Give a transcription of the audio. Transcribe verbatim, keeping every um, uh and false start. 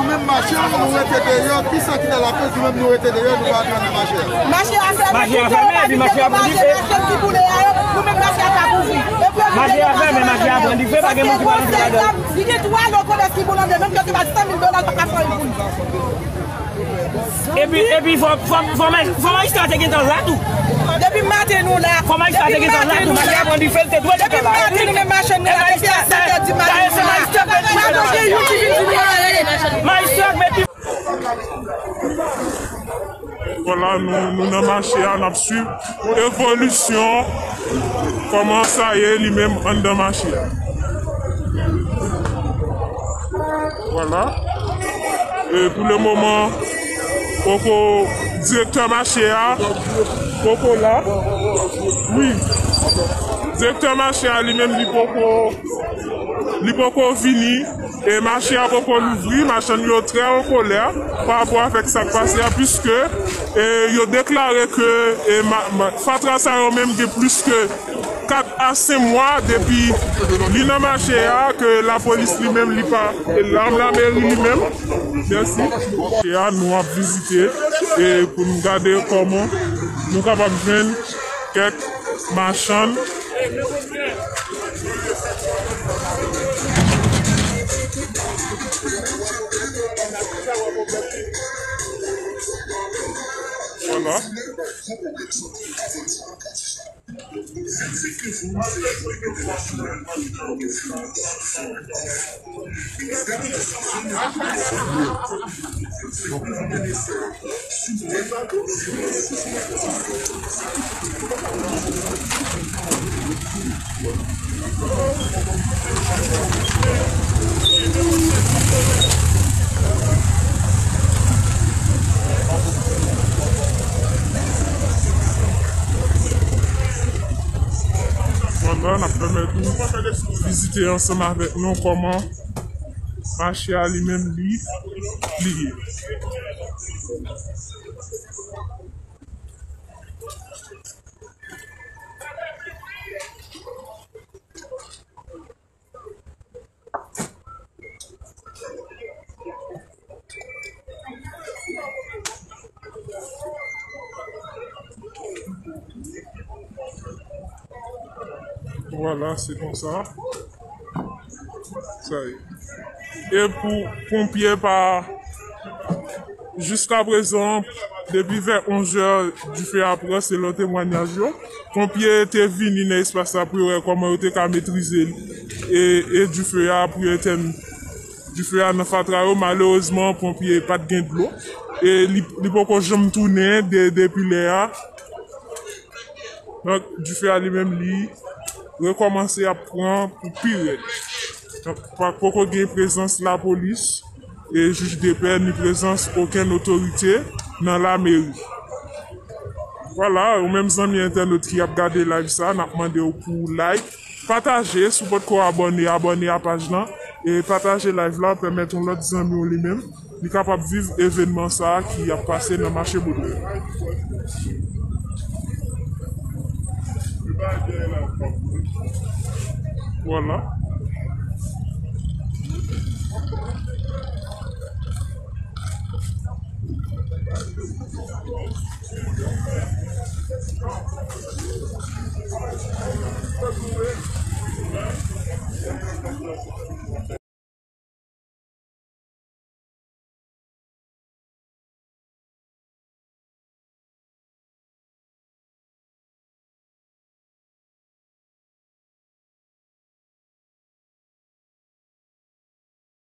Menm mache a, nou rete deyò, ki sa ki nan lakoz nou menm nou rete deyò, nou pa antre nan mache a. Mache a fèmen, mache a fèmen, epi mache a pran dife. Machann ki boule a yo, nou menm mache a pa ouvri. Mache a fèmen, mache a pran dife, pa gen moun ki pa antre ladan. Li gen twa lo komès ki boule anndan, menm yo te ba san mil dola, l pa ka fè anyen pou li. Epi, epi fò, fò, fò, fò majistra te gentan la tou. Depi maten nou la. Fò majistra te gentan la tou. Mache a pran dife, l te dwe gentan la. Depi maten nou menm mache nou la, depi a sèt è di maten nou la. Pa gen youn ki vin di nou anyen. Majistra k met Vwala, nou, nou nan mache a, n ap swiv evolisyon, kòman sa ye li menm anndan mache a. Vwala. E pou le moman, poko direktè mache a, poko la. Wi. Direktè mache a, li menm, li poko, li poko vini. E mache a poko louvri, machann yo trè an kolè pa rapò avèk sa k pase a, piske, e, yo deklare ke, e, ma, ma, fatra sa yo menm gen plis ke kat a senk mwa depi li nan mache a, ke lapolis li menm li pa, e, la, lameri li menm. Mèsi. Mache a nou ap vizite, e, pou n gade kòman nou kapab jwenn kèk machann. Vwala. Pandan n ap pèmèt ou vizite ansanm avèk nou kòman mache a li menm li, li ye. Vwala, se konsa. Sa ye. E pou ponpye pa, jiska prezan, depi vè onz è, dife a pran, selon temwanyaj yo. Ponpye te vini nan espas la pou yo wè kòman yo te ka metrize, e, e dife a, pou yo etèn dife a nan fatra yo. Malerezman, ponpye pa t gen dlo. E li, li poko janm tounen de, depi lè a. Donk, dife a li menm, li rekòmanse ap pran pou pi rèd. Donk, pa, poko gen prezans lapolis, e jij depè, ni prezans okenn otorite nan lameri. Vwala, ou menm zanmi entènot ki ap gade live sa, n ap mande w pou like, pataje, si w potko abòne, abòne a paj lan, e pataje live la, pèmèt yon lòt zanmi w li menm, li kapab viv evènman sa a ki ap pase nan mache Bodwè. Vwala.